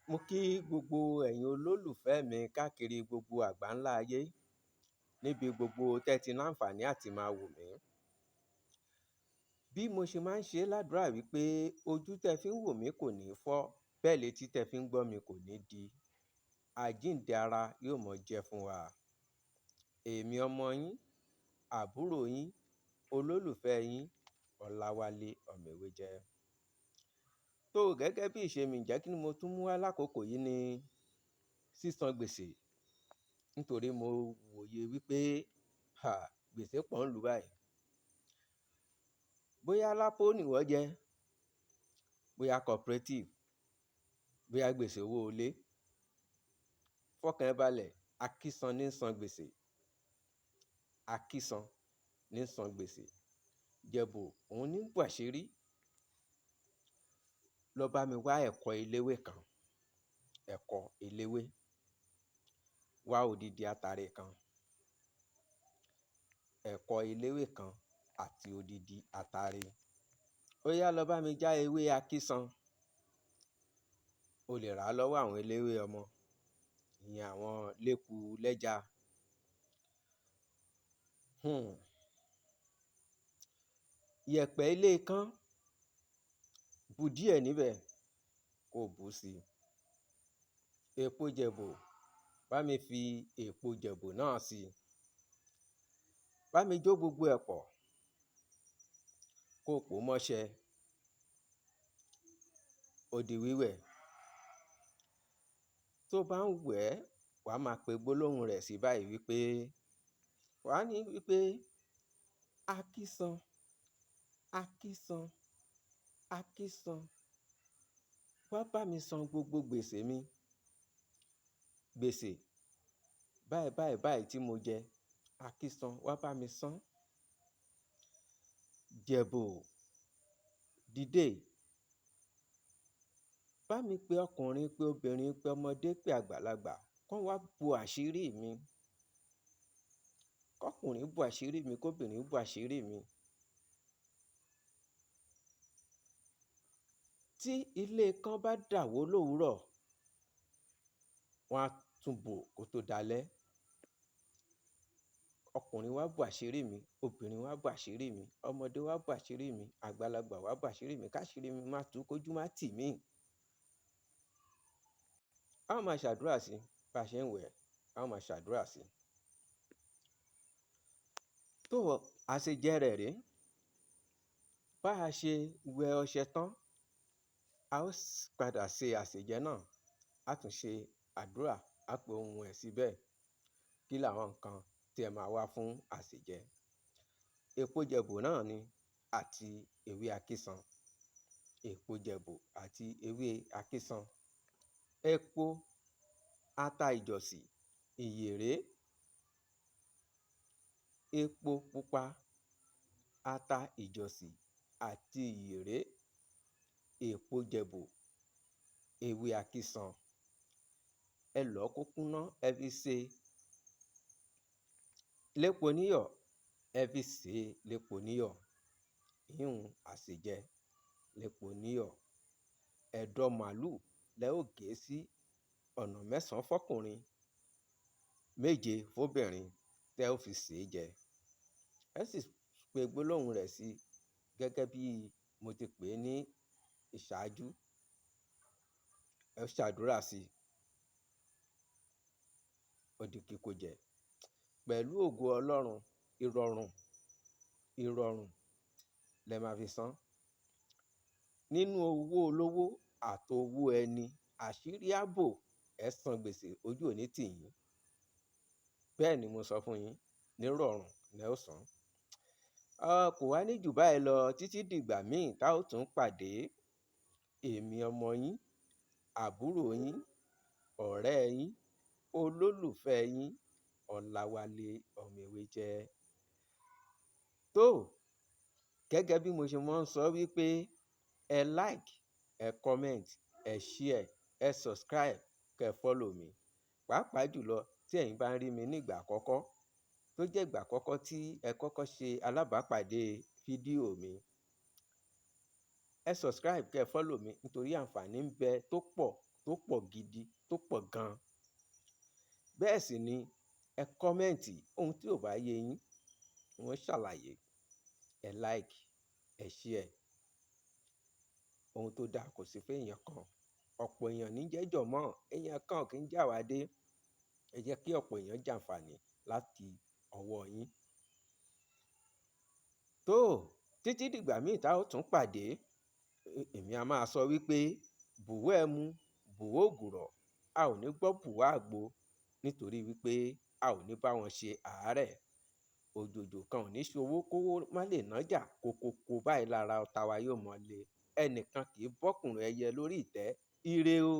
Mo kí gbogbo ẹ̀yin olólùfẹ́ mi káàkiri gbogbo àgbáńlá ayé, níbi gbogbo tẹ́ ti láǹfààní àti máa wò mí. Bí mo ṣe máa ń ṣe ládùúrà wípé ojú tẹ́ fi ń wò mí kò ní fọ́, bẹ́ẹ̀ létí tẹ́ fi ń gbọ́ mi kò ní di. Àjíǹde ara yóò mọ jẹ́ fún wa. Èmi ọmọ yín, àbúrò yín, olólùfẹ́ yín, Ọláwálé ọmọ Ewéjẹ́. Tó gẹ́gẹ́ bí ìṣe mi, ǹjẹ́ kí ni mo tún mú wá lákòókò yìí ni sísan gbèsè. Nítorí mo wòye wípé, ha, gbèsè pọ̀ ń lù báyìí. Bóyá lápò ni ìwọ jẹ, bóyá cooperative, bóyá gbèsè owó ilé. Fọkàn ẹ balẹ̀, akísan ní san gbèsè. Akísan ní san gbèsè. Jẹ̀bù òun ní bò àṣírí. Lọ bá mi wá ẹ̀kọ eléwé kan, ẹ̀kọ eléwé. Wá odidi atare kan, ẹ̀kọ eléwé kan àti odidi atare. Ó yá, lọ bá mi já ewé akísan. O lè rà á lọ́wọ́ àwọn eléwé ọmọ, ìyẹn àwọn léku lẹ́ja. Yẹ̀pẹ̀ ilé ikán, bu díẹ̀ níbẹ̀ kó bù sí. Èpo jẹ̀bù, bá mi fi èpo jẹ̀bù náà sí. Bá mi jó gbogbo ẹ̀ pọ̀, kó pò mọ́ṣẹ. Ó di wíwẹ̀. Tó bá ń wẹ̀ ẹ́, wà á máa pe gbólóhùn rẹ̀ sí báyìí wípé, wà á ní wípé, akísan, akísan, akísan, wá bá mi san gbogbo gbèsè mi. Gbèsè báyìí báyìí báyìí tí mo jẹ, akísan wá bá mi san. Jẹ̀bù dìde. Bá mi pe ọkùnrin, pe obìnrin, pe ọmọdé, pe àgbàlagbà, kó wá bo àṣírí mi. Kọ́kùnrin bo àṣírí mi, kóbìnrin bo àṣírí mi. Tí ilé kan bá dàwó lówùúrọ̀, wọ́n á tún bò kó tó dalẹ́. Ọkùnrin wá bo àṣírí mi, obìnrin wá bo àṣírí mi, ọmọdé wá bo àṣírí mi, àgbàlagbà wá bo àṣírí mi, káṣírí mi má tú, kójú má tì mí. A ó máa ṣàdúrà sí bá ṣe ń wẹ̀, a ó máa ṣàdúrà sí. Tó àṣejẹ rẹ̀ rèé. Bá a ṣe wẹ ọṣẹ tán, a ó padà ṣe àṣejẹ náà. A tún ṣe àdúrà, a pe ohun ẹ̀ síbẹ̀. Kí làwọn nǹkan tí ẹ máa wá fún àṣejẹ? Èpo jẹ̀bù náà ni àti ewé akísan. Èpo jẹ̀bù àti ewé akísan. Epo, ata ìjọ̀sì, ìyèré, epo pupa, ata ìjọ̀sì àti ìyèré, èpo jẹ̀bù, ewé akísan. Ẹ lọ̀ kó kúnná, ẹ fi ṣe lépo níyọ̀, ẹ fi sè é lépo níyọ̀. Ìyún àsèjẹ lépo níyọ̀. Ẹ̀dọ̀ màlúù lẹ ó gé sí ọ̀nà mẹ́sàn-án fọ́kùnrin, méje fóbìnrin tẹ́ ó fi sè é jẹ. Ẹ sì pe gbólóhùn rẹ̀ sí gẹ́gẹ́ bí mo ti pè é ní ìṣáájú. Ẹ ṣàdúrà sí. Ó di kíkó jẹ. Pẹ̀lú ògo Ọlọ́run, ìrọ̀rùn, ìrọ̀rùn lẹ máa fi san. Nínú owó olówó àti owó ẹni, àṣírí á bò, ẹ san gbèsè, ojú ò ní tì yín. Bẹ́ẹ̀ ni mo sọ fún yín, ní ìrọ̀rùn lẹ ó san. Kò wá ní jù báyìí lọ títí dìgbà míì tá ó tún pàdé. Èmi ọmọ yín, àbúrò yín, ọ̀rẹ́ yín, olólùfẹ́ yín, Ọláwálé ọmọ Ewéjẹ́. Tó gẹ́gẹ́ bí mo ṣe máa ń sọ wípé ẹ like, ẹ comment, ẹ share, ẹ subscribe, kẹ follow mi. Pàápàá jùlọ tí ẹ̀yin bá ń rí mi ní ìgbà àkọ́kọ́, tó jẹ́ ìgbà àkọ́kọ́ tí ẹ kọ́kọ́ ṣe alábàápàdé fídíò mi. Ẹ subscribe, kẹ follow mi nítorí àǹfààní ń bẹ tó pọ̀ tó pọ̀ gidi, tó pọ̀ gan-an. Bẹ́ẹ̀ sì ni ẹ comment ohun tí ò bá yé yín, wọ́n ṣàlàyé. Ẹ like, ẹ share. Ohun tó dáa kò sí fún èèyàn kan. Ọ̀pọ̀ èèyàn ní jẹ́ jọ̀mọ́, èèyàn kan ò kí ń jàwádé. Ẹ jẹ́ kí ọ̀pọ̀ èèyàn jàǹfààní láti ọwọ́ yín. Tó, títí dìgbà míì tá ó tún pàdé, èmi a máa sọ wípé bùwọ́ ẹmu, bùwọ́ ògùrọ̀, a ò ní gbọ́ bùwọ́ àgbo nítorí wípé a ò ní bá wọn ṣe àárẹ̀. Òjòjò kan ò ní ṣòwò kówó má lè nájà, kòkòkò báyìí lára ọ̀tá wa yóò mọ́ le. Ẹnìkan kì í bọ́kùnrin ẹyẹ lórí ìtẹ́. Ire o.